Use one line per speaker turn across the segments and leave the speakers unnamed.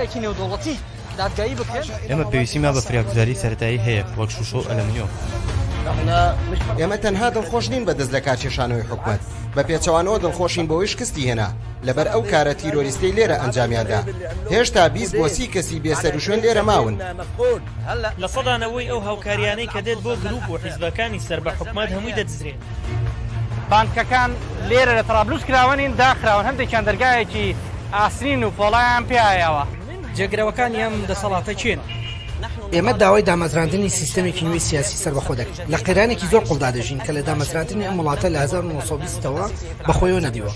ێکی نێودەوڵەتی دادگایی بکرێن.
ئێمە پێویستیمان بە فریاگوزاری سەرەتایی هەیە، وەک شووشە و ئەلەمنیۆم.
ئێمە تەنها دڵخۆش نین بە دەست لەکارکێشانەوەی حکومەت، بە پێچەوانەوە دڵخۆشین بەوەی شکستی هێنا، لەبەر ئەو کارە تیرۆریستەی لێرە ئەنجامیاندا. هێشتا 20 بۆ 30 کەسی بێسەروشوێن لێرە ماون.
لە نەوەی ئەو هاوکاریانەی کە دێت بۆ گروپ و حیزبەکانی سەر بە حکومەت هەمووی دەدزرێت.
بانکەکان لێرە لە تەرابلوس کراوە نین، داخراون، هەندێکیان دەرگایەکی ئاسنین و پۆڵایان پێیایەوە.
جێگرەوەکانی ئەم دەسەڵاتە کێن؟
ئێمە داوای دامەزراندنی سیستەمێکی نوێی سیاسی سەربەخۆ دەکەین. لە قەیرانێکی زۆر قوڵدا دەژین کە لە دامەزراندنی ئەم وڵاتە لە 1920ەوە بەخۆیەوە نەدیوە.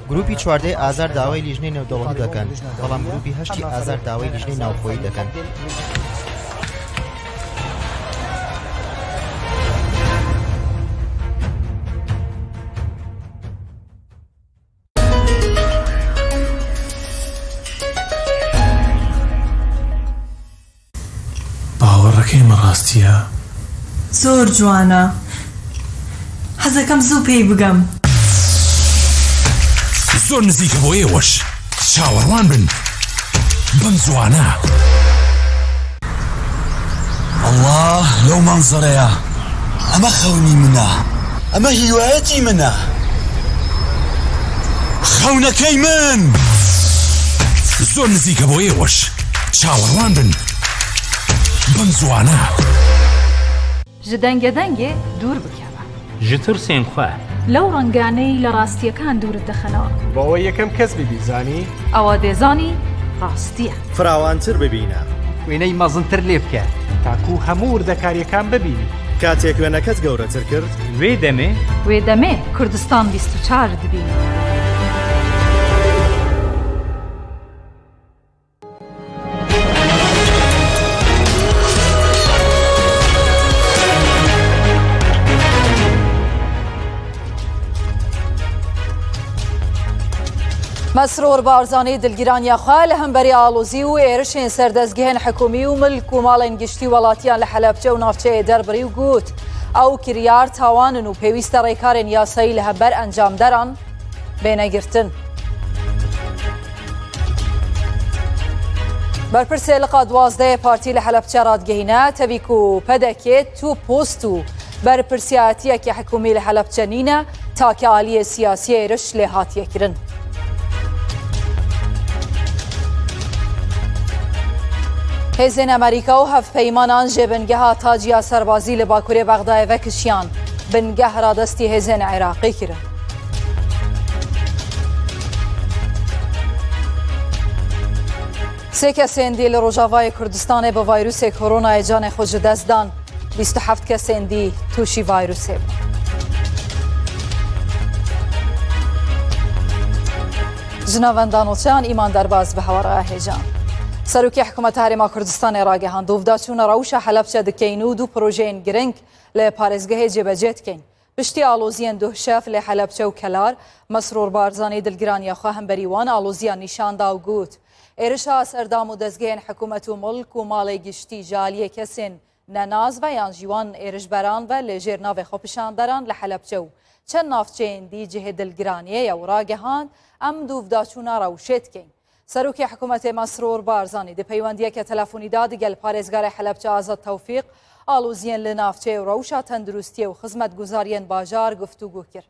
گروپی چواردەی ئازار داوای لیژنەی نێودەوڵەتی دەکەن، بەڵام گروپی هەشتی ئازار داوای لیژنەی ناوخۆیی دەکەن.
باوەڕەکەی ئەمە ڕاستیە؟
زۆر جوانە حەزەکەم زوو پێی بگەم.
زۆر نزیکە بۆ ئێوەش چاوەڕوان بن بەم زوانە.
ئەڵا لەو مەنزەرەیە ئەمە خەونی منە ئەمە هیوایەتی منە
خەونەکەی من زۆر نزیکە بۆ ئێوەش چاوەڕوان بن بەم زوانە.
ژ دەنگە دەنگێ دوور بکەوە.
ژ ترسێن خوە.
لەو ڕەنگانەی لە ڕاستییەکان دوورت دەخەنەوە.
بۆ ئەوەی یەکەم کەس بی بیزانی.
ئەوە دێزانی ڕاستییە.
فراوانتر ببینە.
وێنەی مەزنتر لێ بکە.
تاکوو هەموو وردەکارییەکان ببینی.
کاتێک وێنەکەت گەورەتر کرد.
وێ دەمێ.
وێ دەمێ کوردستان 24 دبینی. مەسرور بارزانی دلگیرانیا خوا لە هەمبەری ئاڵۆزی و êrişên ser dezgehên hikûmî û milk û malên giştî welatiyan li Helebçe û navçeyê derbirî û got, Ew kiryar tawan in û pêwîste rêkarên yasayî li hember encamderan bêne girtin. Berpirsê Liqa 12 Partî li Helebçe radigihîne tevî ku PDK tu post û berpirsiyatiyekî hikûmî li Helebçe nîne take aliyê siyasî êriş lê hatiye kirin. Hêzên Amerîka û hevpeymanan ji bingeha Taciya serbazî li Bakurê Bexdayê vekişiyan, bingeh radestî hêzên Iraqê kirin. Sê kesên dî li Rojavayê Kurdistanê bi vayrûsê koronayê canê xwe ji dest dan, 27 kesên dî tûşî vayrûsê bûn. Ji navenda nûçeyan Îman Derbaz bi hewa re hêjan. Serokê Hikûmeta Herêma Kurdistanê ragihand, Dûvdaçûna rewşa Helebçe dikeyn û du projeyên giring li parêzgehê cêbecê dikeyn. Piştî aloziyên duh şev li Helebçe û Kelar, Mesrûr Barzanî dilgiraniya xwe hemberî wan aloziyan nîşan da û got, Êrişa ser dam û dezgehên hikûmet û milk û malê giştî ji aliyê kesên nenas ve yan jî wan êrişberan ve li jêr navê xwepêşanderan li Helebçe û çend navçeyên dî cihê dilgiraniyê ye û ragihand, Em dûvdaçûna rewşê dikeyn. Serokê Hikûmetê Mesrûr Barzanî di peywendiyeke telefonî de digel parêzgarê Helebçe Azad Tewfîq aloziyên li navçeyê û rewşa tenduristiyê û xizmetguzariyên bajar guftûgû kir.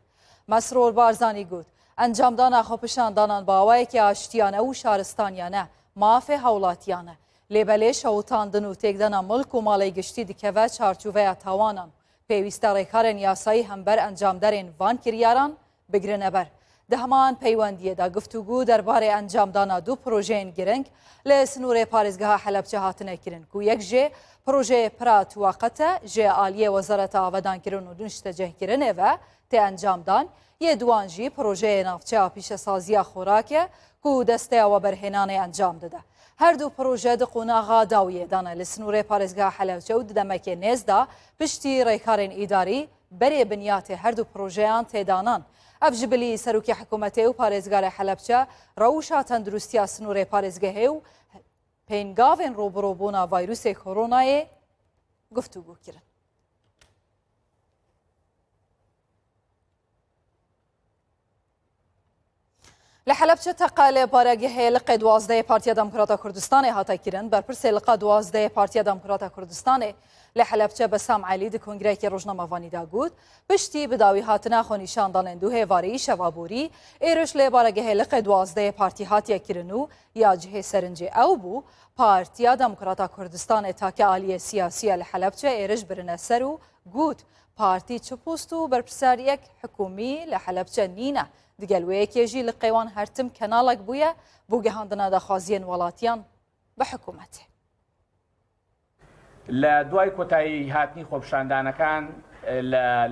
Mesrûr Barzanî got, Encamdana xwepişandanan bi awayekî aştiyane û şaristaniyane mafê hewlatiyan e. Lê belê şewitandin û têkdana milk û malê giştî dikeve çarçoveya tawanan. Pêwîste rêkarên yasayî hember encamderên van kiryaran bigirine ber. Di heman peywendiyê de guftûgû derbarê encamdana du projeyên giring li sinûrê parêzgeha Helebçe hatine kirin ku yek jê projeyê Pira Tuwaqet e ji aliyê Wezareta Avedankirin û Niştecihkirinê ve tê encamdan, yê duwan jî projeyê navçeya pîşesaziya xorak e ku desteya weberhênanê encam dide. Her du proje di qonaxa dawiyê de ne li sinûrê parêzgeha Helebçe û di demekê nêz de piştî rêkarên îdarî Berê binyatê her du projeyan tê danan. Ev ji bilî Serokê Hikûmetê û Parêzgarê Helebçe, rewşa tendirustiya sinûrê parêzgehê û pêngavên rûbirûbûna vayrûsê koronayê guftûgû kirin. لە حەلەبچە تەقە لە بارەگەهێ لقێ دوازدەیێ پارتیا دەموکراتا کوردستانێ هاتە کرن، بەرپرسێ لقا دوازدەیێ پارتیا دەموکراتا کوردستانێ لە حەلەبچە بەسام عەلی di kongreyekê rojnamevanî de got, Piştî bi dawî hatina xwenîşandanên du hêvarî şeva borî, êriş li baregehê liqê duwazdehê partî hatiye kirin û ya cihê serincê ew bû, Partiya Demokrata Kurdistanê take aliyê siyasî ye li Helebçe êriş birine ser û got, Partî çi post û berpirsiyariyek hikûmî li Helebçe nîne, digel wê yekê jî liqê wan her tim kenalek bûye bo gehandina daxwaziyên welatiyan bi hikûmetê.
لە دوای کۆتایی هاتنی خۆپیشاندانەکان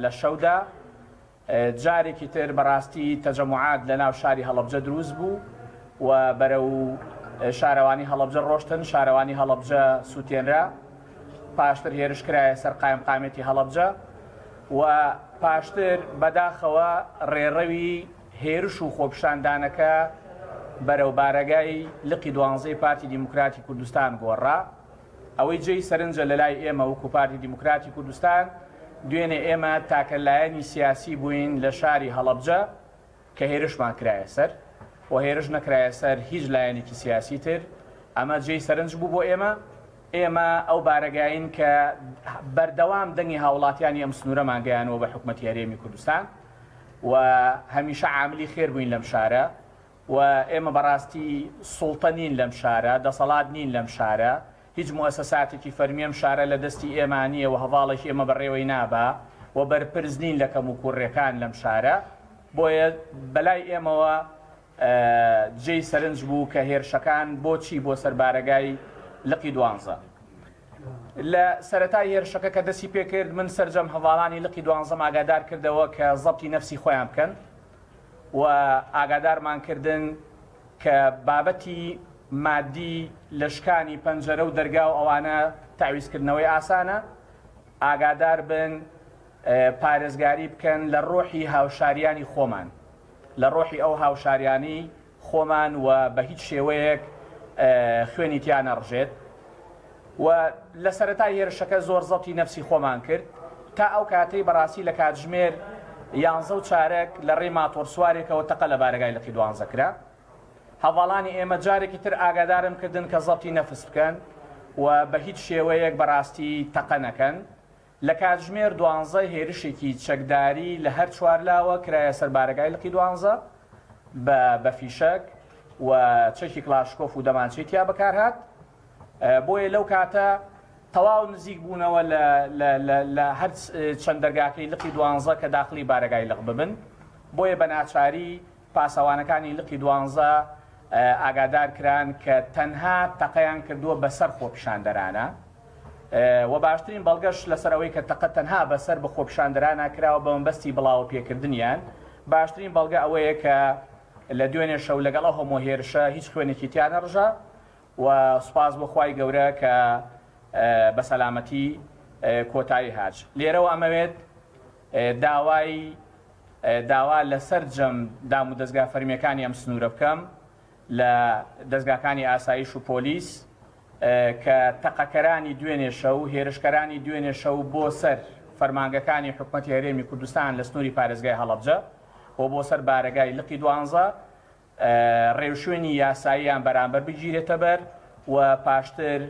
لە شەودا جارێکی تر بەڕاستی تەجەموعات لە ناو شاری هەڵەبجە دروست بوو و بەرەو شارەوانی هەڵەبجە ڕۆشتن، شارەوانی هەڵەبجە سووتێنرا، پاشتر هێرش کرایە سەر قایمقامێتی هەڵەبجە و پاشتر بەداخەوە ڕێڕەوی هێرش و خۆپیشاندانەکە بەرەو بارەگای لقی دوانزەی پارتی دیموکراتی کوردستان گۆڕا. ئەوەی جێی سەرنجە لەلای ئێمە وەکو پارتی دیموکراتی کوردستان، دوێنێ ئێمە تاکە لایەنی سیاسی بووین لە شاری هەڵەبجە کە هێرشمان کرایە سەر و هێرش نەکرایە سەر هیچ لایەنێکی سیاسی تر، ئەمە جێی سەرنج بوو بۆ ئێمە. ئێمە ئەو بارەگایین کە بەردەوام دەنگی هاوڵاتیانی ئەم سنوورەمان گەیانووە بە حکومەتی هەرێمی کوردستان و هەمیشە عاملی خێر بووین لەم شارە. و ئێمە بەڕاستی سوڵتە نین لەم شارە، دەسەڵات نین لەم شارە، هیچ موئەسەساتێکی فەرمی ئەم شارە لە دەستی ئێمە نییە و هەڤاڵێکی ئێمە بەڕێوەی نابا و بەرپرس نین لە کەموکوڕیەکان لەم شارە، بۆیە بەلای ئێمەوە جێی سەرنج بوو کە هێرشەکان بۆچی بۆ سەر بارەگای لقی دوانزە. لە سەرەتای هێرشەکە کە دەستی پێکرد من سەرجەم هەڤاڵانی لقی دوانزەم ئاگادار کردەوە کە زەبتی نەفسی خۆیان بکەن، و ئاگادارمان کردن کە بابەتی مادی لە شکانی پەنجەرە و دەرگا و ئەوانە تەعویزکردنەوەی ئاسانە، ئاگادار بن پارێزگاری بکەن لە ڕۆحی هاوشاریانی خۆمان، لە ڕۆحی ئەو هاوشاریانەی خۆمان و بە هیچ شێوەیەک خوێنی تیا نەڕژێت و لە سەرەتای هێرشەکە زۆر زەبتی نەفسی خۆمان کرد تا ئەو کاتەی بەڕاستی لە کاتژمێر یانزە و چارەک لە ڕێی ماتۆڕسوارێکەوە تەقە لە بارەگای لقی دوانزە کرا. هەڤاڵانی ئێمە جارێکی تر ئاگادارم کردن کە زەبتی نەفس بکەن و بە هیچ شێوەیەک بەڕاستی تەقە نەکەن. لە کاتژمێر دوانزە هێرشێکی چەکداری لە هەر چوارلاوە کرایە سەر بارەگای لقی دوانزە بە بە فیشەک و چەکی کڵاشکۆف و دەمانچەی تیا بەکارهات بۆیە لەو کاتە تەواو نزیک بوونەوە لە لە لە لە هەر چەند دەرگاکەی لقی دوانزە کە داخڵی بارەگای لق ببن بۆیە بە ناچاری پاسەوانەکانی لقی دوانزە ئاگادار کران کە تەنها تەقەیان کردووە بەسەر خۆپیشاندەرانە و باشترین بەڵگەش لەسەر ئەوەی کە تەقە تەنها بەسەر بە خۆپیشاندەرانە کراوە بە مەبەستی بڵاوە پێکردنیان باشترین بەڵگە ئەوەیە کە لە دوێنێ شەو لەگەڵ ئەو هەموو هێرشە هیچ خوێنێکی تیا نەڕژا و سوپاس بۆ خوای گەورە کە بە سەلامەتی کۆتایی هات. لێرەوە ئەمەوێت داوای داوا لە سەرجەم دامودەزگا فەرمییەکانی ئەم سنوورە بکەم لە دەزگاکانی ئاسایش و پۆلیس کە تەقەکەرانی دوێنێ شەو، هێرشکەرانی دوێنێ شەو بۆ سەر فەرمانگەکانی حکومەتی هەرێمی کوردستان لە سنووری پارێزگای هەڵەبجە و بۆ سەر بارەگای لقی دوانزە ڕێوشوێنی یاساییان بەرامبەر بگیرێتەبەر و پاشتر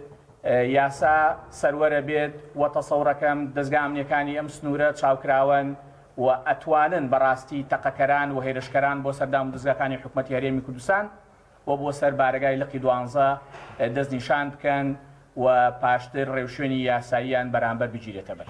یاسا سەروەرە بێت و تەسەورەکەم دەزگا ئەمنیەکانی ئەم سنوورە چاوکراوەن و ئەتوانن بەڕاستی تەقەکەران و هێرشکەران بۆ سەر دامودەزگاکانی حکومەتی هەرێمی کوردستان و بۆ سەر بارەگای لقی دوانزە دەستنیشان بکەن و پاشتر ڕێوشوێنی یاساییان بەرامبەر بگیرێتەبەر.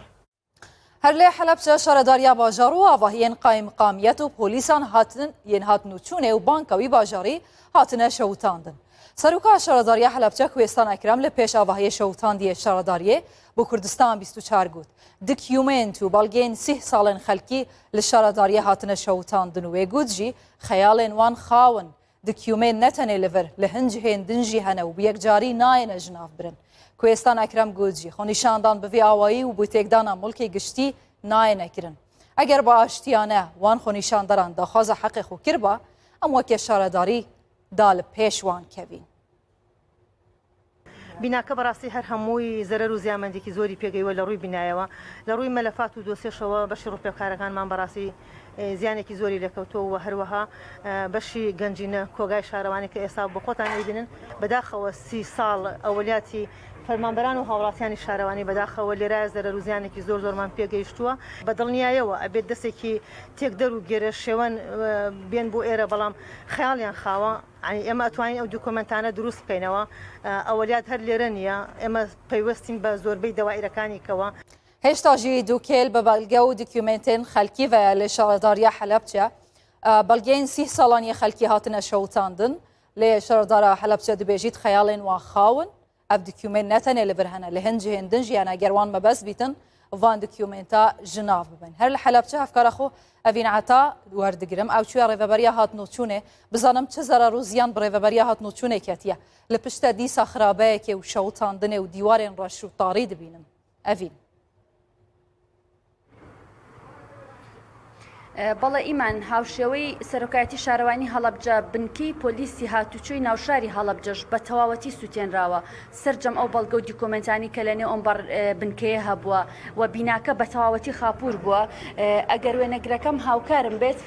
هەر لێ حەلەبچە شارەداریا باژار و ئاڤاهیێن قایمقامیەت و پۆلیسان هاتن yên hatin û çûnê û banka wî bajarî hatine şewitandin. Seroka Şaredariya Helebçe Kwêstan Ekrem li pêş avahiyê şewitandiyê şaredariyê bo Kurdistan 24 got, Dikyûment û belgeyên sîh salên xelkî li şaredariyê hatine şewitandin û wê got jî xeyalên wan xaw in. Dikyûmên ne tenê li vir, li hin cihên din jî hene û bi yekcarî nayêne ji nav birin. Kwêstan Ekrem got jî, xwenîşandan bi vî awayî û bi têkdana mulkê giştî nayêne kirin. Eger bi aştiyane wan xwenîşanderan daxwaza heqê xwe kiriba, em weke şaredarî da li pêş wan kevîn.
بیناکە بەڕاستی هەر هەمووی زەرەر و زیانمەندێکی زۆری پێگەیوە لە ڕووی بینایەوە، لە ڕووی مەلەفات و دۆسێشەوە بەشی ڕووپێوکارەکانمان بەڕاستی زیانێکی زۆری لێکەوتووە و هەروەها بەشی گەنجینە کۆگای شارەوانی کە ئێستا بۆ خۆتان ئەیبینن بەداخەوە سی ساڵ ئەولیاتی فەرمانبەران و هاوڵاتیانی شارەوانی بەداخەوە لێرایە زەرەر و زیانێکی زۆر زۆرمان پێگەیشتووە بە دڵنیایەوە ئەبێت دەستێکی تێکدەر و گێرە شێوەن بێن بۆ ئێرە بەڵام خەیاڵیان خاوە یانی ئێمە ئەتوانین ئەو دوکۆمێنتانە دروست بکەینەوە ئەوەلیات هەر لێرە نییە ئێمە پەیوەستین بە زۆربەی دەوائیرەکانی کەوە.
هێشتا ژی دوکێل بە بەلگە و دکیومێنتێن خەلکی ڤە لە شارەداریە حەلەبچە بەلگەین سی ساڵانیە خەلکی هاتنە شەوتاندن لێ شارەدارا حەلەبچە دبێژیت خەیاڵێن وان خاون ئەڤ دکیومێنت نە تەنێ لە ڤر هەنە لە هەن جهێن دن ژی هەنە گەر وان مەبەست بیتن ڤان دکیومێنتا ژ ناڤ ببن هەر لە حەلەبچە هەڤکارە خو ئەڤین عەتا وەردگرم ئەو چوە ڕێڤەبەریا هاتن و چوونێ بزانم چ زەرەر و زیان بڕێڤەبەریا هاتن و چوونێ کەتیە لە پشتە دیسا خرابەیەکێ و شەوتاندنێ و دیوارێن ڕەش و تاڕی دبینم ئەڤین.
بەڵێ ئیمان، هاوشێوەی سەرۆکایەتی شارەوانی هەڵەبجە، بنکەی پۆلیسی هاتوچۆی ناوشاری هەڵەبجەش بە تەواوەتی سوتێنراوە، سەرجەم ئەو بەڵگە و دیکۆمێنتانەی کە لەنێو ئەم بنکەیە هەبووە و بیناکە بە تەواوەتی خاپوور بووە، ئەگەر وێنەگرەکەم هاوکارم بێت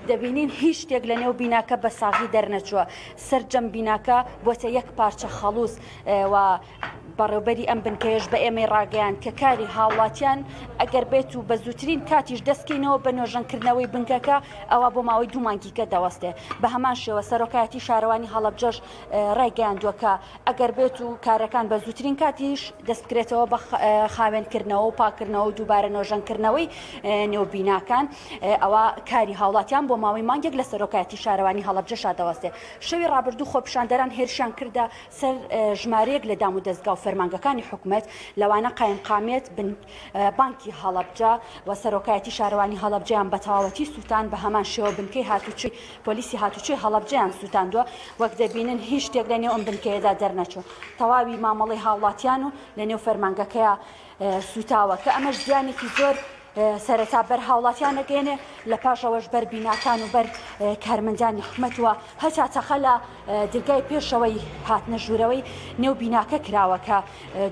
دەبینین هیچ شتێک لەنێو بیناکە بە ساغی دەرنەچووە، سەرجەم بیناکە بووەتە یەک پارچە خەڵوز و بەڕێوبەری ئەم بنکەیەش بە ئێمەی ڕاگەیاند کە کاری هاوڵاتیان ئەگەر بێت و بە زووترین کاتیش دەستکەینەوە بە نۆژەنکردنەوەی بنکەکە ئەوا بۆ ماوەی دوو مانگی کە دەوەستێ. بە هەمان شێوە سەرۆکایەتی شارەوانی هەڵەبجەش ڕایگەیاندووە کە ئەگەر بێت و کارەکان بە زووترین کاتیش دەستبکرێتەوە بە خاوێنکردنەوە و پاکردنەوە و دووبارە نۆژەنکردنەوەی نێو بیناکان ئەوا کاری هاوڵاتیان بۆ ماوەی مانگێک لە سەرۆکایەتی شارەوانی هەڵەبجەشا دەوەستێ. شەوی ڕابردوو خۆپیشاندەران هێرشیان کردە سەر ژمارەیەک لە دامودەزگا و فەرمانگەکانی حکومەت، لەوانە قایمقامیەت بانکی هەڵەبجە و سەرۆکایەتی شارەوانی هەڵەبجەیان بە تەواوەتی سووتان، بە هەمان شێوە بنکەی هاتوچۆی پۆلیسی هاتوچۆی هەڵەبجەیان سووتاندووە، وەک دەبینن هیچ شتێک لەنێو ئەم بنکەیەدا دەرنەچووە، تەواوی مامەڵەی هاوڵاتیان و لەنێو فەرمانگەکەیا سووتاوە، کە ئەمەش زیانێکی زۆر سەرەتا بەر هاوڵاتیان ئەگەیەنێ لە پاش ئەوەش بەر بیناکان و بەر کارمەندانی حکومەت و هەتا تەقە لە درگای پێشەوەی هاتنە ژوورەوەی نێو بیناکە کراوە کە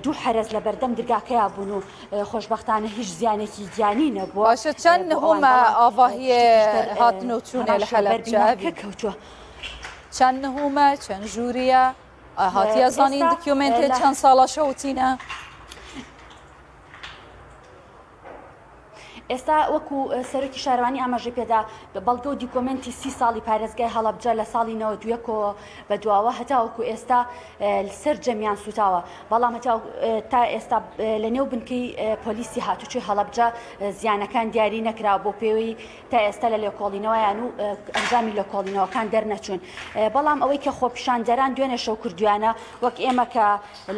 دوو حەرەس لە بەردەم درگاکەیا بوون و خۆشبەختانە هیچ زیانێکی گیانی نەبووە
باشە چەند
بۆ ئەوان
نهۆمە
بەڵام
ئاڤاهیێ
شتێکیش بەر
هاتن و چوونێ
هەمان
لە
شێوە بەر
حەلەبجە
بیناکە
ئەڤین؟
کەوتووە.
چەند نهۆمە چەند ژووریە هاتیە زانین
ئێستا
دکیۆمێنتێ
لە
چەند ساڵە شەوتینە؟
ئێستا وەکو سەرۆکی شارەوانی ئاماژەی پێدا، بەڵگە و دیکۆمێنتی سی ساڵی پارێزگای هەڵەبجە لە ساڵی 91 ەوە بە دواوە هەتاوەکو ئێستا سەرجەمیان سوتاوە، بەڵام هەتا تا ئێستا لە نێو بنکەی پۆلیسی هاتوچۆی هەڵەبجە زیانەکان دیاری نەکراوە بۆ پێوەی تا ئێستا لە لێکۆڵینەوەیان و ئەنجامی لێکۆڵینەوەکان دەرنەچوون. بەڵام ئەوەی کە خۆپیشاندەران دوێنێ شەو کردویانە وەک ئێمە کە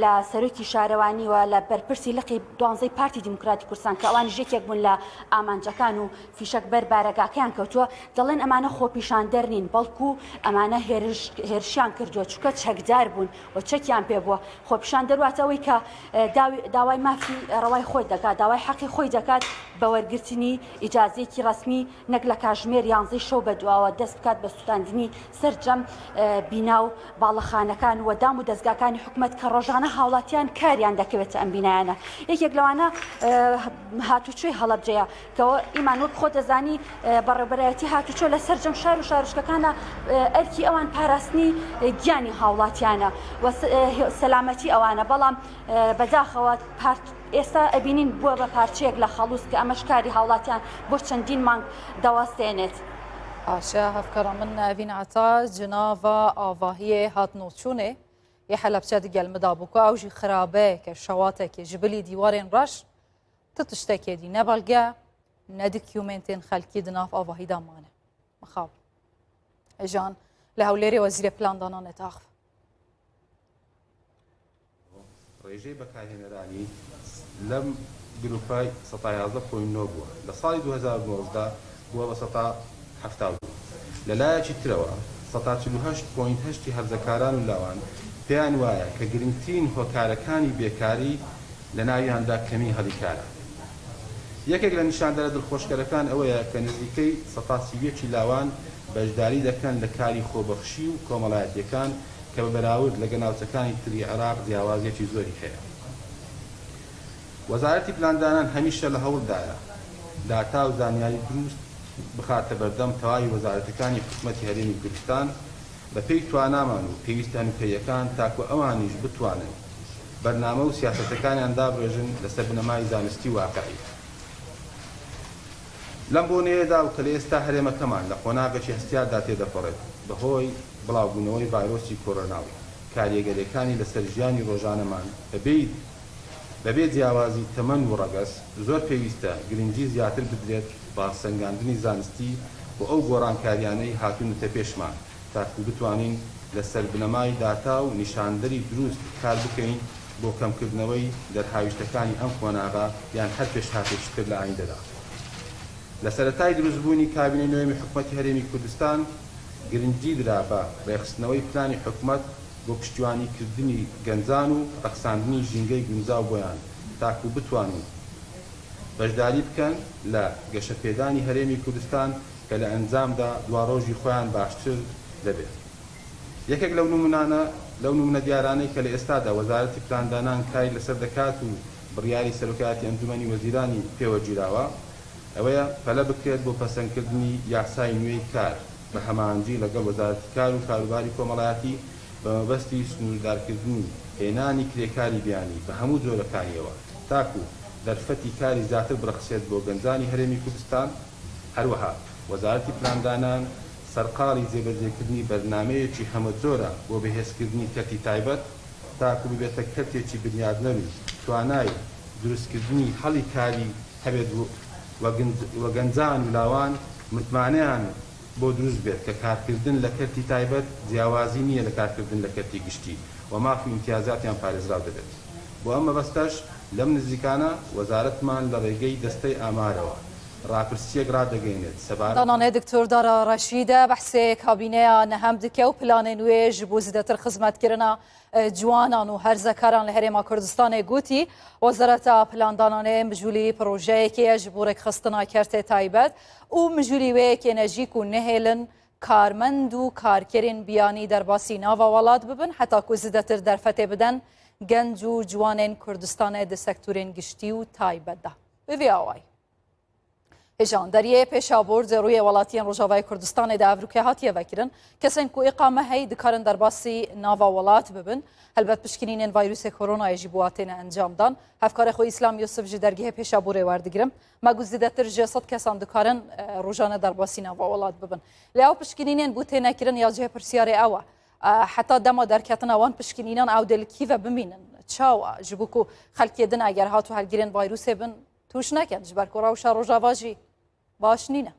لە سەرۆکی شارەوانی و لە بەرپرسی لقی دوانزەی پارتی دیموکراتی کوردستان کە ئەوانیش یەکێک بوون لە ئامانجەکان و فیشەک بەر بارەگاکەیان کەوتووە، دەڵێن ئەمانە خۆپیشاندەر نین بەڵکو ئەمانە هێرشیان کردووە چونکە چەکدار بوون و چەکیان پێ بووە. خۆپیشاندەر واتە ئەوەی کە داوای مافی ڕەوای خۆی دەکات، داوای حەقی خۆی دەکات بە وەرگرتنی ئیجازەیەکی ڕەسمی نەک لە کاژمێر یانزەی شەو بەدواوە دەست بکات بە سوتاندنی سەرجەم بینا و باڵەخانەکان و دام و دەزگاکانی حکومەت کە ڕۆژانە هاوڵاتیان کاریان دەکەوێتە ئەم بینایانە. یەکێک لەوانە هاتوچۆی هەڵەبجەیە کە ئیمان وەک خۆت دەزانی بەڕێوبەرایەتی هاتوچۆ لە سەرجەم شار و شارۆچکەکانە ئەرکی ئەوان پاراستنی گیانی هاوڵاتیانە و سەلامەتی ئەوانە بەڵام بەداخەوە ئێستا ئەبینین بووە بە پارچەیەک لە خەڵوز کە ئەمەش کاری هاوڵاتیان بۆ چەندین مانگ دەوەستێنێت.
باشە هەڤکارا من ئەڤین عەتا جناڤا ئاڤاهیێ هاتنۆچوونێ یە حەلەبچە دگەل مدا بوو کو ئەو ژی خرابەیەکە شەواتێکێ ji bilî dîwarên reş ti tiştekê dî ne belge ne dikûmentên xelkî di nav avahî de mane. Mixabin. Jan li Hewlêrê wezîrê plandananê taxif.
ڕێژەی بەکارهێنەرانی لەم گروپە 11.9% بووە، لە ساڵی 2019 بووە بە 72%. لە لایەکی ترەوە 48.8% ی هەرزەکاران و لاوان پێیان وایە کە گرنگترین هۆکارەکانی بێکاری لە ناویاندا کەمیی هەلی کارە. یەکێک لە نیشاندەرە دڵخۆشکەرەکان ئەوەیە کە نزیکەی 31% ی لاوان بەشداری دەکەن لە کاری خۆبەخشی و کۆمەڵایەتییەکان. کە بە بەراورد لەگە ناوچەکانی تری عێراق جیاوازییەکی زۆری هەیە. وەزارەتی پلاندانان هەمیشە لە هەوڵدایە داتا و زانیاری دروست بخاتە بەردەم تەواوی وەزارەتەکانی حکومەتی هەرێمی کوردستان بەپێی توانامان و پێویستە هەنوکەییەکان تاکو ئەوانیش بتوانن بەرنامە و سیاسەتەکانیان دابڕێژن لەسەر بنەمای زانستی و واقعی. لەم بۆنەیەدا و کە لە ئێستا هەرێمەکەمان لە قۆناغێکی هەستیاردا تێدەپەڕێت بەهۆی بڵاوبوونەوەی ڤایرۆسی کۆرۆنا و کاریەگەریەکانی لەسەر ژیانی ڕۆژانەمان بەبێ بەبێ جیاوازی تەمەن و ڕەگەز، زۆر پێویستە گرنگی زیاتر بدرێت بە هەڵسەنگاندنی زانستی بۆ ئەو گۆڕانکاریانەی هاتوونەتە پێشمان تاکو بتوانین لەسەر بنەمای داتا و نیشاندەری دروست کار بکەین بۆ کەمکردنەوەی دەرهاویشتەکانی ئەم قۆناغە یان هەر پێشهاتێکی تر لە ئایندەدا. لە سەرەتای دروستبوونی کابینەی نۆیەمی حکومەتی هەرێمی کوردستان گرنگی درا بە ڕێکخستنەوەی پلانی حکومەت بۆ پشتیوانی کردنی گەنجان و ڕەخساندنی ژینگەی گونجاو بۆیان تاکو بتوانن بەشداری بکەن لە گەشەپێدانی هەرێمی کوردستان کە لە ئەنجامدا دواڕۆژی خۆیان باشتر دەبێت. یەکێک لەو نمونانە لەو نمونە دیارانەی کە لە ئێستادا وەزارەتی پلاندانان کاری لەسەر دەکات و بڕیاری سەرۆکایەتی ئەنجومەنی وەزیرانی پێوە گیراوە ئەوەیە پەلە بکرێت بۆ پەسەندکردنی یاسای نوێی کار بە هەماهەنگی لەگەڵ وەزارەتی کار و کاروباری کۆمەڵایەتی بە مەبەستی سنووردارکردنی هێنانی کرێکاری بیانی بە هەموو جۆرەکانیەوە تاکو دەرفەتی کاری زیاتر بڕەخسێت بۆ گەنجانی هەرێمی کوردستان، هەروەها وەزارەتی پلاندانان سەرقاڵی جێبەجێکردنی بەرنامەیەکی هەمەجۆرە بۆ بەهێزکردنی کەرتی تایبەت تاکو ببێتە کەرتێکی بنیادنەر و توانای دروستکردنی هەڵی کاری هەبێت و گەنجان و لاوان متمانەیان بۆ دروست بێت کە کارکردن لە کەرتی تایبەت جیاوازی نییە لە کارکردن لە کەرتی گشتی و ماف و ئیمتیازاتیان پارێزراو دەبێت. بۆ ئەم مەبەستەش لەم نزیکانە وەزارەتمان لە ڕێگەی دەستەی ئامارەوە ڕاپرسییەک ڕادەگەیەنێت سەبارەت.
دانانێ دکتۆر دارا ڕەشیدە بەحسێ کابینەیا نەهەم دکە و پلانێ نوێ ژ بۆ زیدەتر خزمەتکردنا جوانان و هەرزەکاران لە هەرێما کوردستانێ گوتی، وەزارەتا پلاندانانێ مژولی پڕۆژەیەکێ ژ بۆ ڕێکخستنا کەرتێ تایبەت و مژولی وێیەکێ نەژی کو نەهێلن کارمەند و کارکەرێن بیانی دەرباسی ناڤا وەڵات ببن حەتا کو زیدەتر دەرفەتێ بدەن گەنج و جوانێن کوردستانێ د سەکتورێن گشتی و تایبەتدا. بە ڤی ئاوای. هێژان دەریێ پێشابور di rûyê welatiyên Rojavayê Kurdistanê de evrûkê hatiye vekirin. Kesên ku îqame heyî dikarin derbasî nava welat bibin. Helbet pişkinînên vîrusê koronayê jî bi têne encamdan. Hevkarê xwe Îslam Yusuf ji dergehê Pêşabûrê werdigirim. Me got zêdetir ji sed kesan dikarin rojane derbasî nava welat bibin. Lê ew pişkinînên bû têne kirin ya cihê pirsyarê ew e. Heta dema derketina wan pişkinînan ew dê li kî ve bimînin? Çawa? Ji bo ku xelkê din eger hat û helgirên vîrusê bin Tûş neken ji ber ku rewşa Rojava jî baş nîne.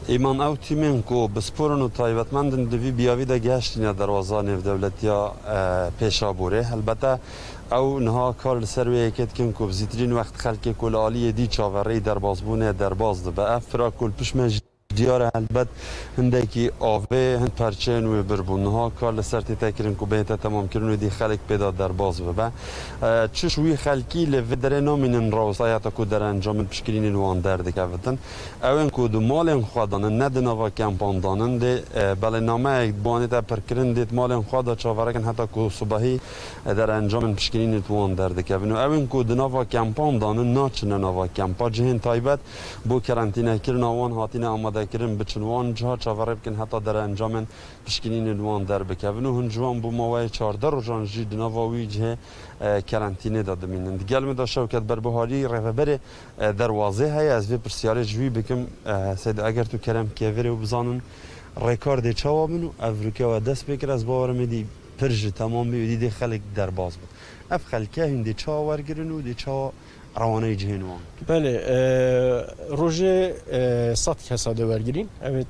Îman ew tîmên ku bi spor in û taybetmend in di vî biyavî de gihiştîne derwaza nêvdewletiya Pêşabûrê. Helbete ew niha kar li ser wê yekê dikin ku bi zîtirîn wext xelkê ku li aliyê dî çaverêyî derbasbûnê derbas dibe. Ev pira ku li pişt me jî Diyar e helbet hindekî avê hin perçeyên wê birbûn. Niha kar li ser tê tekirin ku bihête temamkirin û dî xelk pê de derbas bibe. Çi ji wî xelkî li vê derê namînin rawesta heta ku derencamên pişkirînên wan derdikevitin. Ewên ku di malên xwe de nin ne di nava kempan de nin dê belênameyek bi wan tê pirkirin dê di malên xwe de çaverekin heta ku sibehî derencamên pişkirînên wan derdikevin û ewên ku di nava kempan de nin naçine nava kempa cihên taybet Bo kerentînekirina wan hatine amadekirin biçin wan ciha çaverê bikin heta derencamên pişkinînên wan derbikevin û hin ji wan bo maweyê 14 rojan jî di nava wî cihê kerentînê de dimînin. Di gel min de Şewket Berbiharî rêveberê derwazê heye ez vê pirsiyarê ji wî bikim Seydo eger tu kerem kevirê û bizanin rêkar dê çawa bin û ev rûke we dest pê kir ez bawer im êdî pir ji temam bî û êdî dê xelk derbas bin. Ev xelke hûn dê çawa wergirin û dê çawa Rewaneyê cihên wan.
Belê, rojê sed kesa dê wergirîn. Ew ê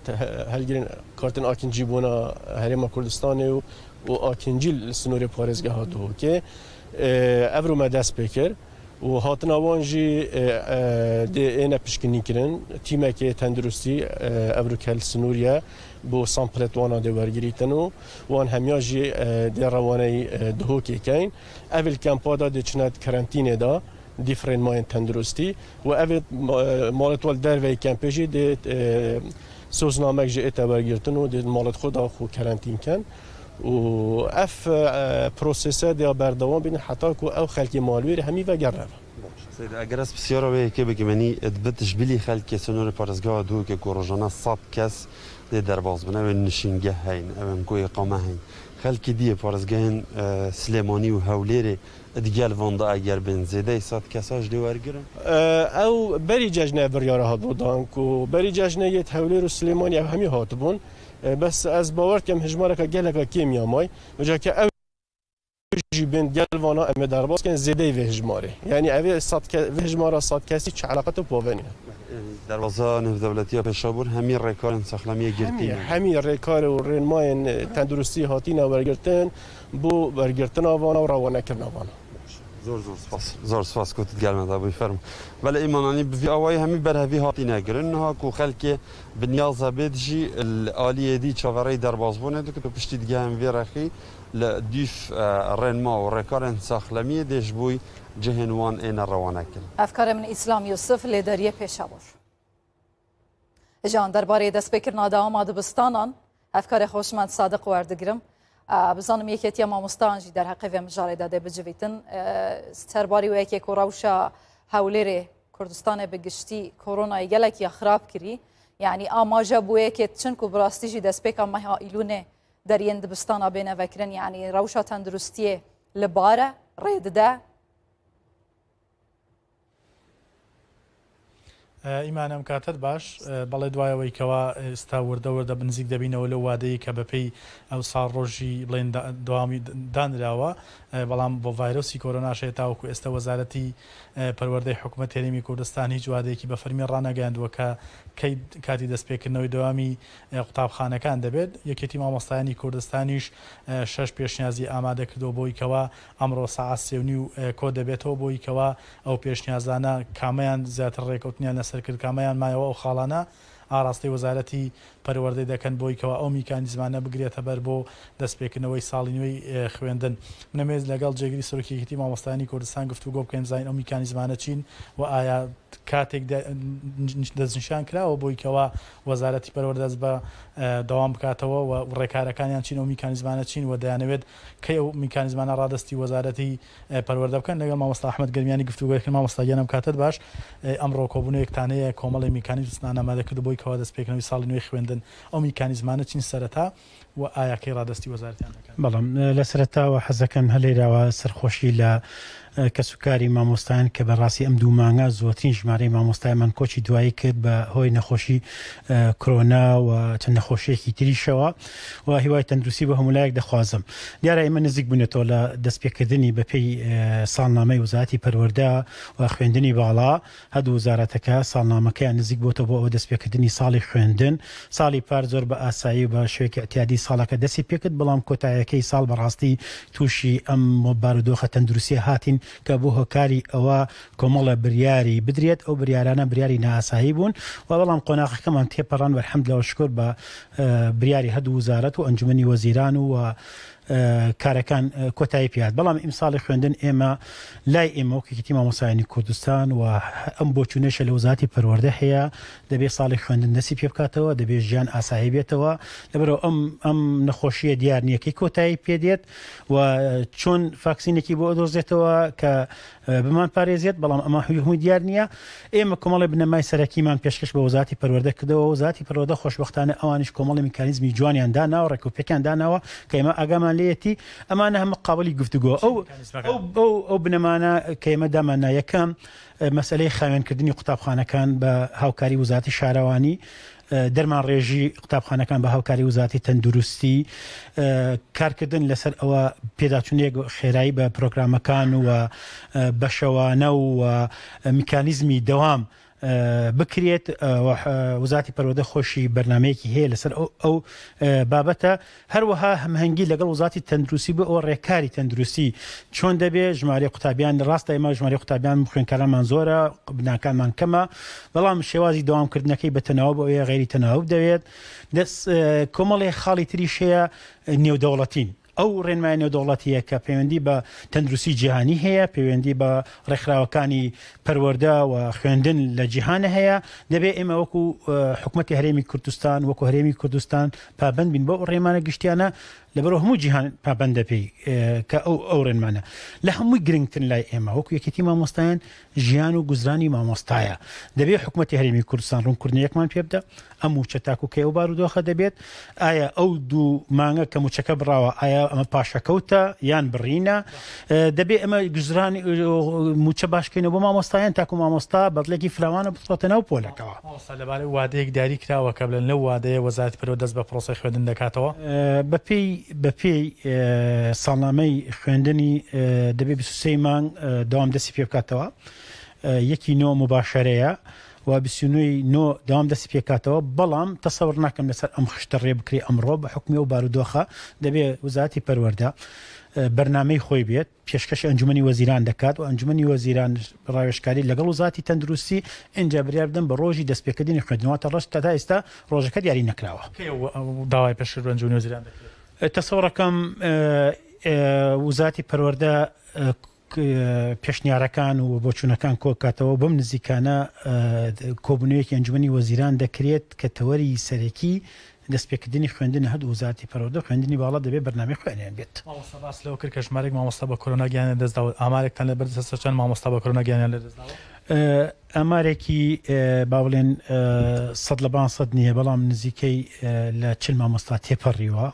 helgirên kartên Akincî bona Herêma Kurdistanê û Akincî li sinorê parêzgeha Duhokê. Evro me dest pê kir û hatina wan jî dê êne pişkinîkirin. Tîmekê tenduristî evro ke li sinor ye bo samplet wan a dê wergirîtin û wan hemiya jî dê rewaneyî Duhokê kein. Ev li kempa de dê çine di karantînê de. دیف ڕێنمایên تەندروستî و ئەvê malê we li derveyê kempê jî dê soznamek jî ête wergirtin û dê malê xwe da xwe kerentîn kin û ev prosese dê berdewam bînin heta ku ew xelkê malwêrê hemî vegereve.
Seyda eger ez pisyara wê yekê bikim enî dibit ji bilî xelkê sinorê parêzgeha Duhokê ku rojane sed kes dê derbas bin ewên nişîngeh heyîn ewên ku îqame heyîn xelkê diyê parêzgehên Silêmanî û Hewlêrê digel van de eger bên zêdeyî sed kesa ji dê wergirin?
Ew berî cejnê biryara hatibû dan ku berî cejnê yê Hewlêr û Silêmanî ew hemî hatibûn bes ez bawer dikim hejmareke geleka kêm ya may mica ke ew jî bên gel vana em ê derbas bikin zêdeyî vê hejmarê. Yanî ev ê sed vê hejmara sed kesî çi eleqet û pave nîne.
Derwaza Nêvdewletî ya Pêşabûr hemî rêkarên saxlemiyê girtî ne.
Hemî rêkar û rênmayên tenduristî hatîne wergirtin bo wergirtina vana û rewanekirina vana.
Zor zor spas. Zor spas ku tu di gel me de bûyî fermo. Belê îmananî bi vî awayî hemî berhevî hatîne kirin. Niha ku xelkê bi niyaza bêt jî li aliyê dî çaverêyî derbasbûnê dikin û piştî digihên vê rexî Li dûv rênma û rêkarên saxlemiyê dê ji bo cihên wan êne rewanekirin.
Hevkarê min Îslam Yûsif li deriyê Pêşabûr. Jan derbarê destpêkirina dewama dibistanan hevkarê Xoşmend Sadiq werdigirim. Bizanim yeketiya mamostayan jî derheqê vê mijarê de dê bicivîtin. Serbarî wê yekê ku rewşa Hewlêrê Kurdistanê bi giştî koronayê gelek ya xirab kirî. Yanî amaje bû yekê diçin ku bi rastî jî destpêka meha Îlûnê Deriyên dibistana bêne vekirin yanî rewşa tenduristiyê li bar e, rê dide.
ئیمان ئەم کاتەت باش بەڵێ دوای ئەوەی کەوا ئێستا وردە وردە نزیک دەبینەوە لەو وادەیە کە بەپێی ئەو ساڵ ڕۆژی بڵێن دەوامی دانراوە بەڵام بۆ ڤایرۆسی کۆرۆناش هەیە تاوەکو ئێستا وەزارەتی پەروەردەی حکومەت هەرێمی کوردستان هیچ وادەیەکی بە فەرمی ڕانەگەیاندووە کە کەی کاتی دەستپێکردنەوەی دەوامی قوتابخانەکان دەبێت، یەکێتی مامۆستایانی کوردستانیش شەش پێشنیازی ئامادە کردووە بۆی کەوا ئەمڕۆ سەعات سێ و نیو کۆ دەبێتەوە بۆی کەوا ئەو پێشنیازانە کامەیان زیاتر ڕێکەوتنیان لەسەر کرد کامەیان مایەوە ئەو خاڵانە ئاڕاستەی وەزارەتی پەروەردەی دەکەن بۆی کەوا ئەو میکانیزمانە بگرێتە بەر بۆ دەستپێکردنەوەی ساڵی نوێی خوێندن. من ئەمەوێت لەگەڵ جێگری سەرۆکی یەکێتی مامۆستایانی کوردستان گفتوگۆ بکەین بزانین ئەو میکانیزمانە چین و ئایا کاتێک دەستنیشان کراوە بۆی کەوا وەزارەتی پەروەردە دەست بە دەوام بکاتەوە و ڕێکارەکانیان چین، ئەو میکانیزمانە چین و دەیانەوێت کەی ئەو میکانیزمانە ڕادەستی وەزارەتی پەروەردە بکەن. لەگەڵ مامۆستا ئەحمەد گەرمیانی گفتوگۆ دەکەین. مامۆستا گیان ئەم کاتەت باش. ئەمڕۆ کۆبوونەوەیەکتان هەیە، کۆمەڵێ میکانیزمتان ئامادە کردووە بۆی کەوا دەستپێکردنەوەی ساڵی نوێی خوێندن. ئەو میکانیزمانە چین سەرەتا و ئایا کەی ڕادەستی وەزارەتیان دەکەن؟
بەڵام لە سەرەتاوە حەزدەکەم هەر لێرەوە سەرخۆشی لە کەسوکاری مامۆستایان کە بەڕاستی ئەم دوو مانگە زۆرترین ژمارەی مامۆستایمان کۆچی دوایی کرد بە هۆی نەخۆشی کرۆنا و چەند نەخۆشیەکی تریشەوە و هیوای تەندروستی بۆ هەموو لایەک دەخوازم. دیارە ئێمە نزیک بوونێتەوە لە دەستپێکردنی بەپێی ساڵنامەی وەزارەتی پەروەردە و خوێندنی باڵا هەردوو وەزارەتەکە ساڵنامەکەیان نزیک بۆتەوە بۆ ئەوە دەستپێکردنی ساڵی خوێندن، ساڵی پار زۆر بە ئاسایی و بە شێوەیەکی ئیعتیادی ساڵەکە دەستی پێکرد، بەڵام کۆتایەکەی ساڵ بەڕاستی تووشی ئەم بارودۆخە تەندروستیە هاتین کە بۆ هۆکاری ئەوە کۆمەڵە بریاری بدرێت، ئەو بریارانە بریاری نائاسایی بوون و بەڵام قۆناغەکەمان تێپەڕاند والحمدللە وشکر بە بریاری هەردوو وەزارەت و ئەنجومەنی وەزیران و کارەکان کۆتایی پێهات بەڵام ئیمساڵی خوێندن ئێمە لای ئێمە وەک یەکێتی مامۆستایانی کوردستان و ئەم بۆچوونەشە لە وەزارەتی پەروەردە هەیە دەبێت ساڵی خوێندن دەستی پێ بکاتەوە دەبێت ژیان ئاسایی بێتەوە لەبەرەوە ئەم ئەم نەخۆشیە دیار نییە کەی کۆتایی پێدێت و چۆن فاکسینێکی بۆ ئەدۆزێتەوە کە بمان پارێزێت بەڵام ئەمە هەمووی دیار نییە ئێمە کۆمەڵی بنەمای سەرەکیمان پێشکەش بە وەزارەتی پەروەردە کردەوە وەزارەتی پەروەردە خۆشبەختانە ئەوانیش کۆمەڵی میکانیزمی جوانیان داناوە ڕێکوپێکیان داناوە کە ئێمە ئاگامان لێیەتی ئەمانە هەموو قابلی گفتوگۆ ئەو ئەو ئەو بنەمانە کە ئێمە داماننا یەکەم مەسەلەی خاوێنکردنی قوتابخانەکان بە هاوکاری وەزارەتی شارەوانی دەرمان ڕێژی قوتابخانەکان بە هاوکاری وزاتی تەندروستی کارکردن لەسەر ئەوە پێداچونێک خێرایی بە پرۆگرامەکان و بەشەوانە و میکانیزمی دەوام بکرێت وزاتی پەروەردە خۆشی بەرنمەیەکی هەیە لەسەر ئەو بابەتە هەروەها هەمهەنگی لەگەڵ وزاتی تەندروستی بۆ ئەوە ڕێکاری تەندروستی چۆن دەبێ ژمارەی قوتابیان ڕاستە ئێمە ژمارەی قوتابیان خوێندکارانمان زۆرە بناکانمان کەمە بەڵام شێوازی دەوامکردنەکەی بە تەناوب ئەوەیە غەیری تەناوب دەوێت دەست کۆمەڵێ خاڵی تریش هەیە نێودەوڵەتین. ئەو ڕێنمایە نێودەوڵەتییە کە پەیوەندی بە تەندروستی جیهانی هەیە، پەیوەندی بە ڕێکخراوەکانی پەروەردە و خوێندن لە جیهانە هەیە، دەبێت ئێمە وەکو حکومەتی هەرێمی کوردستان، وەکو هەرێمی کوردستان پابەند بین بەو ڕێنمانە گشتیانە، لەبەرئەوە هەموو جیهان پابەندە پێی کە ئەو ئەو ڕێنمانە. لە هەمووی گرنگتر لای ئێمە وەکو یەکێتی مامۆستایان ژیان و گوزرانی مامۆستایە. دەبێت حکومەتی هەرێمی کوردستان ڕوونکردنەوەیەکمان پێ بدا، ئەم مووچە تاکو کەی ئەو بارودۆخە دەبێت؟ ئایا ئەو دوو مانگە کە مووچەکە بڕاوە ئایا ئەمە پاشەکەوتە یان بڕینە؟ دەبێت ئەمە گوزرانی مووچە باشکەینەوە بۆ مامۆستایان تاکو مامۆستا بەدڵێکی فراوانە بچڕێتە ناو پۆلەکەوە.
مامۆستا لەبارەی وادەیەک دیاری کراوە کە بڵێن لەو وادەیە وەزارەتی پەروەردە دەست بە پرۆسەی خوێندن دەکاتەوە؟
بەپێی بەپێی ساڵنامەی خوێندنی دەبێت 23 مانگ دەوام دەستی پێ بکاتەوە یەکی نۆ موباشەرەیە و 29 نۆ دەوام دەستی پێکاتەوە بەڵام تەسەور ناکەم لەسەر ئەم خشتە ڕێ بکرێ ئەمڕۆ بە حکومی ئەو بارودۆخە دەبێ وەزارەتی پەروەردە بەرنامەی خۆی بێت پێشکەشی ئەنجومەنی وەزیران دەکات و ئەنجومەنی وەزیران ڕاوێژکاری لەگەڵ وەزارەتی تەندروستی ئینجا بریار بدەن بە ڕۆژی دەستپێکردنی خوێندن واتە ڕەش تا ئێستا ڕۆژەکە دیاری نەکراوە.
کەی داوای پێشکەش بە ئەنجومەنی وەزیران دەکرێت؟
تەسەوڕەکەم وەزارەتی پەروەردە پێشنیارەکان و بۆچوونەکان کۆکاتەوە بەم نزیکانە کۆبوونەوەیەکی ئەنجومەنی وەزیران دەکرێت کە تەوەری سەرەکی دەستپێکردنی خوێندنە هەردوو وەزارەتی پەروەردە و خوێندنی باڵا دەبێت بەرنامەی خوێنیان بێت.
مامۆستا باست لەوە کرد کە ژمارەیەک مامۆستا بە کۆرۆنا گیانیان لەدەستداوە، ئامارێکتان لەبەر دەستە چەند مامۆستا بە کۆرۆنا گیانیان لەدەستداوە؟
ئامارێکی با بڵێن سەد لە بان سەد نییە، بەڵام نزیکەی لە 40 مامۆستا تێپەڕیوە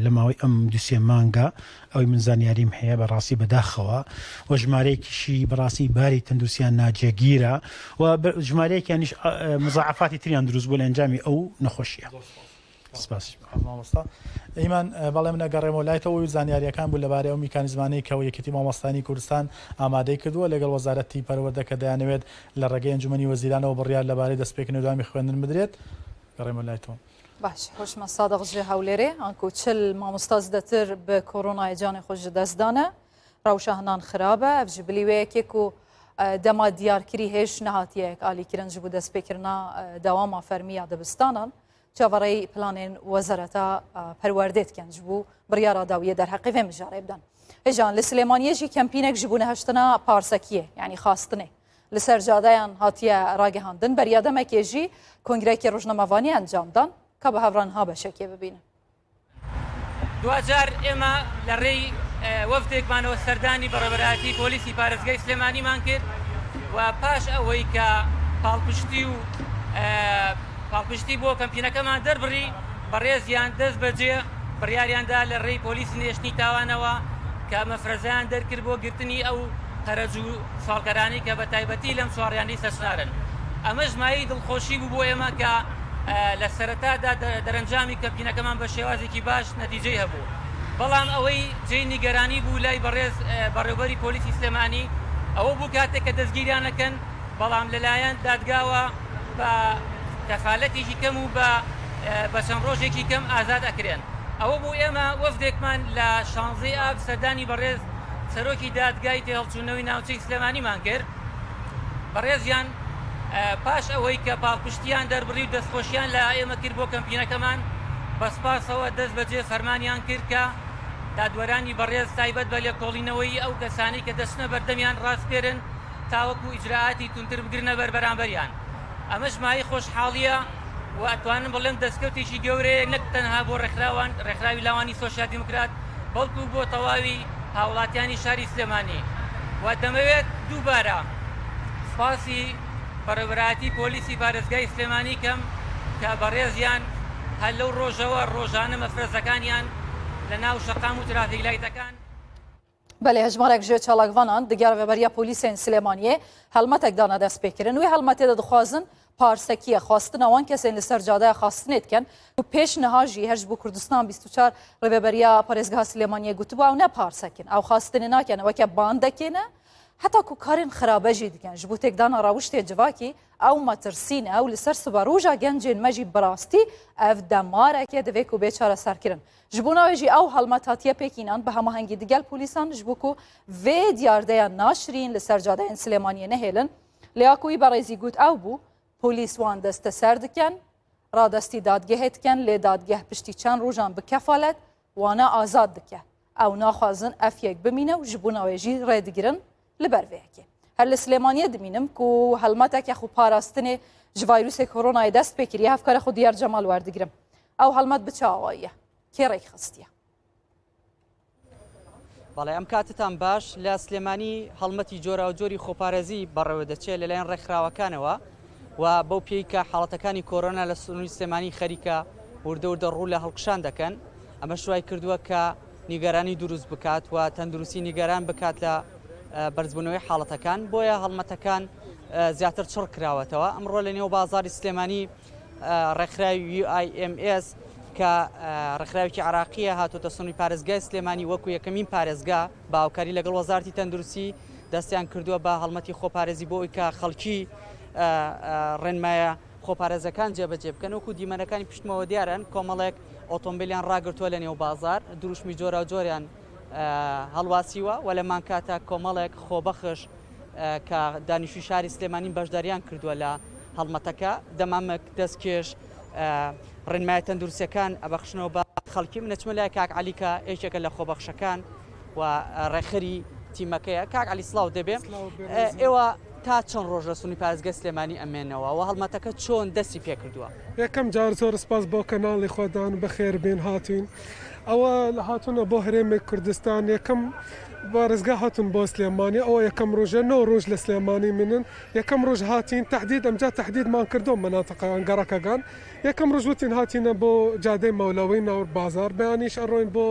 لە ماوەی ئەم دوو سێ مانگە ئەوەی من زانیاریم هەیە بەڕاستی بەداخەوە و ژمارەیەکیشی بەڕاستی باری تەندروستیان ناجێگیرە و ژمارەیەکیانیش مزاعفاتی تریان دروست بوو لە ئەنجامی ئەو نەخۆشیە.
سپاس مامۆستا ئیمان بەڵێ من ئەگەڕێمەوە لای تۆ و زانیاریەکان بوو لەبارەی ئەو میکانیزمانەی کە یەکێتی مامۆستایانی کوردستان ئامادەی کردووە لەگەڵ وەزارەتی پەروەردە کە دەیانەوێت لە ڕێگەی ئەنجومەنی وەزیرانەوە بڕیار لەبارەی دەستپێکردنی دەوامی خوێندن بدرێت گەڕێمەوە لای تۆ.
باش هۆشمەند سادق ji Hewlêrê anku 40 mamosta zêdetir bi koronayê canê xwe ji dest dane. Rewşa hinan xirab e. Ev ji bilî wê yekê ku dema diyarkirî hêj nehatiye yek alîkirin ji bo destpêkirina dewama fermî ya dibistanan. Çaverêyî planên Wezareta Perwerdê dikin ji bo biryara dawiyê derheqê vê mijarê bidin. Hêjan li Silêmaniyê jî kempînek ji bo nehiştina parsekiyê yanî xastinê li ser cadeyan hatiye ragihandin. Beriya demekê jî kongreyekê rojnamevanî encam dan ka bi hev re niha beşekê bibînin.
دواجار ئێمە لە ڕێی وەفدێکمانەوە سەردانی بەڕێوەبەرایەتی پۆلیسی پارێزگای سلێمانیمان کرد و پاش ئەوەی کە پاڵپشتی و پاڵپشتی بۆ کەمپینەکەمان دەربڕی بەڕێزیان دەست بەجێ بڕیاریاندا لە ڕێی پۆلیسی نێشتنی تاوانەوە کە مەفرەزەیان دەرکرد بۆ گرتنی ئەو قەرەج و سواڵکەرانەی کە بە تایبەتی لەم چوارڕیانەی سەرچنارن. ئەمەش مایەی دڵخۆشی بوو بۆ ئێمە کە لە سەرەتادا دەرەنجامی کەمپینەکەمان بە شێوازێکی باش نەتیجەی هەبوو. بەڵام ئەوەی جێی نیگەرانی بوو لای بەڕێز بەڕێوبەری پۆلیسی سلێمانی ئەوە بوو کاتێک کە دەستگیریان ئەکەن بەڵام لەلایەن دادگاوە بە کەفالەتێکی کەم و بە بە چەند ڕۆژێکی کەم ئازاد ئەکرێن. ئەوە بوو ئێمە وەفدێکمان لە شانزەی ئاب سەردانی بەڕێز سەرۆکی دادگای تێهەڵچوونەوەی ناوچەی سلێمانیمان کرد، بەڕێزیان پاش ئەوەی کە پاڵپشتیان دەربڕی و دەستخۆشیان لە ئێمە کرد بۆ کەمپینەکەمان، بە سوپاسەوە دەست بەجێ فەرمانیان کرد کە دادوەرانی بەڕێز تایبەت بە لێکۆڵینەوەی ئەو کەسانەی کە دەچنە بەردەمیان ڕاسپێرن تاوەکو ئیجرائاتی توندتر بگرنە بەر بەرامبەریان. ئەمەش مایەی خۆشحاڵییە و ئەتوانم بڵێم دەستکەوتێکی گەورەیە نەک تەنها بۆ ڕێکخراوان ڕێکخراوی لاوانی سۆسیال دیموکرات بەڵکو بۆ تەواوی هاوڵاتیانی شاری سلێمانی و دەمەوێت دووبارە سوپاسی بەڕێوەبەرایەتی پۆلیسی پارێزگای سلێمانی کەم کە بەڕێزیان هەر لەو ڕۆژەوە ڕۆژانە مەفرەزەکانیان لە ناو شەقام و ترافیک لایتەکان
Belê hejmarek ji çalakvanan di gerveberiya polîsên Silêmaniyê helmetek dane destpêkirin. Wê helmetê de dixwazin parsekiye xwastina wan kesên li ser cadeya xastinê dikin ku pêş niha jî her ji bo Kurdistan 24 rêveberiya parêzgeha Silêmaniyê gotibû ew ne parsekin ew xastinê nakin weke bandekê ne heta ku karên xirabe jî dikin ji bo têkdana rewiştê civakî ew metirsî ne ew li ser siberoja gencên me jî bi rastî ev demareke divê ku bê çareserkirin. Ji bo navê jî ew helmet hatiye pêkînan bi hemahengî digel polîsan ji bo ku vê diyardeya naşirîn li ser cadeyên Silêmaniyê nehêlin. Lê ya ku wî berêzî got ew bû, polîs wan desteser dikin, radestî dadgehê dikin lê dadgeh piştî çend rojan bi kefalet wana azad dike. Ew naxwazin ev yek bimîne û ji bona wê jî rê digirin li ber vê yekê. Her li Silêmaniyê dimînim ku helmeteke xweparastinê ji vîrusê koronayê dest pê kiriye hevkarê xwe Diyar Cemal werdigirim. Ew helmet bi çi awayî ye? Kê rêk xistiye?
بەڵێ ئەم کاتتان باش لە سلێمانی هەڵمەتی جۆراوجۆری خۆپارێزی بەڕێوە دەچێت لەلایەن ڕێکخراوەکانەوە و بەو پێی کە حاڵەتەکانی کۆرۆنا لە سنووری سلێمانی خەریکە وردە وردە ڕوو لە هەڵکشان دەکەن ئەمەش وای کردووە کە نیگەرانی دروست بکات و تەندروستی نیگەران بکات لە بەرزبوونەوەی حاڵەتەکان بۆیە هەڵمەتەکان زیاتر چڕ کراوەتەوە ئەمڕۆ لە نێو بازاری سلێمانی ڕێکخراوی UIMS کە ڕێکخراوێکی عراقیە هاتۆتە سنووری پارێزگای سلێمانی وەکو یەکەمین پارێزگا بە هاوکاری لەگەڵ وەزارتی تەندروستی دەستیان کردووە بە هەڵمەتی خۆپارێزی بۆ ئەوی کە خەڵکی ڕێنمایە خۆپارێزەکان جێبەجێ بکەن وەکو دیمەنەکانی پشتمەوە دیارن کۆمەڵێک ئۆتۆمبیلیان ڕاگرتووە لە نێو بازار دروشمی جۆراوجۆریان هەڵواسیوە و لە مانکاتە کۆمەڵێک خۆبەخش کە دانیشتوی شاری سلێمانین بەشداریان کردووە لە هەڵمەتەکە دەمامک دەستکێش ڕێنمایە تەندروستیەکان ئەبەخشنەوە بە خەڵکی من ئەچمە لای کاک عەلی کە یەکێکە لە خۆبەخشەکان و ڕێکخەری تیمەکەیە کاک عەلی سڵاو دەبێ ئێوە تا چەند ڕۆژ لە سنووری پارێزگای سلێمانی ئەمێنەوە و هەڵمەتەکە چۆن دەستی پێکردووە؟
یەکەم جار زۆر سپاس بۆ کەناڵی خۆتان بەخێر بێن هاتوین ئەوە هاتونە بۆ هەرێمی کوردستان یەکەم بارزگا هاتون بۆ سلێمانی ئەوە یەکەم ڕۆژە نۆ ڕۆژ لە سلێمانی منن یەکەم ڕۆژ هاتین تەحدید ئەمجا تەحدیدمان کردۆ مەناتقەکان گەڕەکەکان یەکەم ڕۆژ وتین هاتینە بۆ جادەی مەولەوی ناو بازاڕ بەیانیش ئەڕۆین بۆ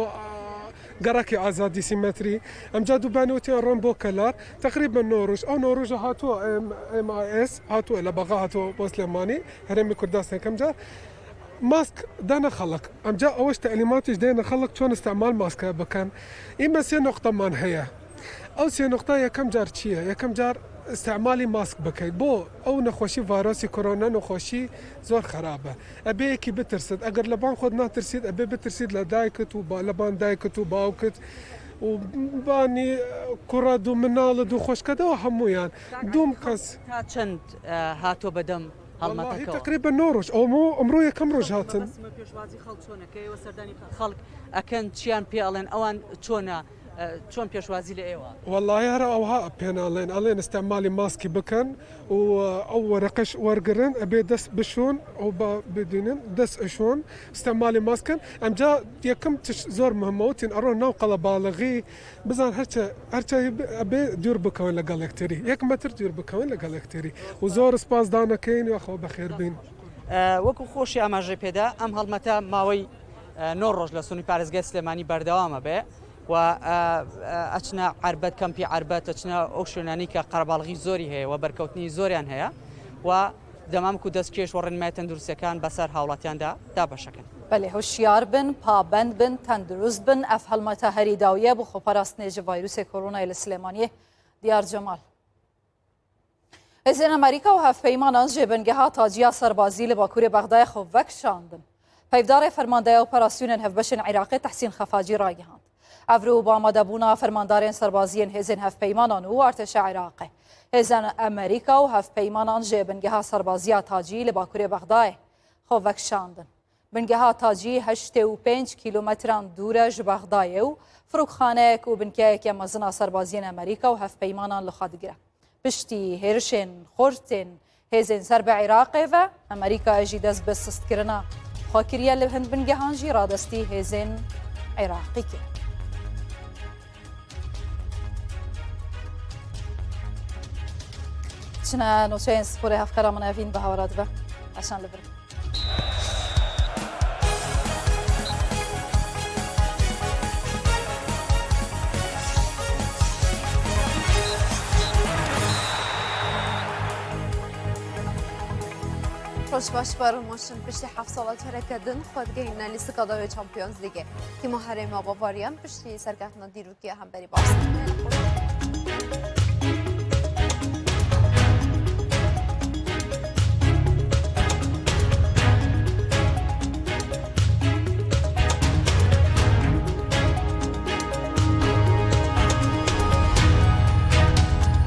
گەڕەکی ئازادی سیمەتری ئەمجا دووبانی وتی ئەڕۆن بۆ کەلار تەقریبەن نۆ ڕۆژ ئەو نۆ ڕۆژە هاتووە ئێم ئای ئێس هاتووە لە بەغا هاتووە بۆ سلێمانی هەرێمی کوردستان یەکەم جار ماسک دانە خەڵک ئەمجا ئەوەش تەعلیماتیش دێنە خەڵک چۆن استعمال ماسکە بکەن ئیمە سێ نوقتەمان هەیە ئەو سێ نوقتە یەکەم جار چییە؟ یەکەم جار ئیستعمالی ماسک بکەیت بۆ ئەو نەخۆشی ڤایرۆسی کۆرۆنا نەخۆشی زۆر خەرابە ئەبێ یەکی بترست ئەگەر لەبان خۆت ناترسیت ئەبێ بترسیت لە دایکت و لەبان دایکت و باوکت و بانی کوڕەت و مناڵت و خۆشکەتەوە هەموویان دووم کەس
تا چەند هاتۆ بەدەم
هەڵمەتەکەوە؟ تقریبا نۆ ڕۆژ ئەومۆ ئەمڕۆ یەکەم ڕۆژ هاتن.
پێشوازی خەڵک چۆنە کە ئێوە سەردانی خەڵک ئەکەن چیان پێ ئەڵێن ئەوان چۆنە چۆن پێشوازی لە ئێوە؟
وەڵاهی هەر ئەوها پێن ئەڵێن ئەڵێن ئیستعمالی ماسکی بکەن و ئەو وەرەقەش وەرگرن ئەبێ دەست بشۆن ئەو با بدینن دەست ئەشۆن ئیستعمالی ماسکن ئەمجا یەکەم تش زۆر مهمە وتین ئەڕۆن ناو قەڵەباڵغی بزان هەرچە هەرچە ئەبێ دوور بکەون لەگەڵ یەکتری یەک مەتر دوور بکەون لەگەڵ یەکتری و زۆر سپاس دانەکەین یاخوا بەخێر بین.
وەکو خۆشی ئاماژەی پێدا ئەم هەڵمەتە ماوەی نۆ ڕۆژ لە سنووری پارێزگای سلێمانی بەردەوامە بێ و ئەچنە عەربەت کەمپی عەربەت ئەچنە ئەو شوێنانی کە قەرەباڵغی زۆری هەیە و بەرکەوتنی زۆریان هەیە و دەمامک و دەستکێش و ڕێنمایە تەندروستیەکان بەسەر هاوڵاتیاندا دابەشەکەن.
بەلێ هوشیار بن، پابەند بن، تەندروست بن، ئەف هەڵمەتە هەری داویە بۆ خۆپاراستنێ ژ ڤایروسێ کۆرۆنای لە سلێمانیێ. دیار جەمال. Hêzên Amerîka û hevpeymanan ji bingeha taciya serbazî li Bakurê Bexdayê xwe vekişandin. Peyvdarê Fermandeya Operasyonên Hevbeşên Iraqê Tehsîn Xefacî ragihand. Evro bi amadebûna fermandarên serbaziyên hêzên hevpeymanan û artêşa Iraqê, hêzên Amerîka û hevpeymanan ji bingeha serbaziya tacî li Bakurê Bexdayê xwe vekişandin. Bingeha tacî 85 kîlometran dûr e ji Bexdayê û firokxaneyek û binkeyeke mezin a serbaziyên Amerîka û hevpeymanan li xwe digire. Piştî hêrişên xurt ên hêzên ser bi Iraqê ve, Amerîkayê jî dest bi sistkirina xwe kiriye li hin bingehan jî radestî hêzên Iraqî kir. Çine nûçeyên sporê hevkara min Evîn bi hewara dibe. Eşan li vir.
Roj baş Bayern München piştî heft sala çareke din xwe digihîne lîstika dawê Champions Leagueê. Tîma herêma Bavariyan piştî serkeftina dîrokî ya hemberî Barcelonayê li xwe.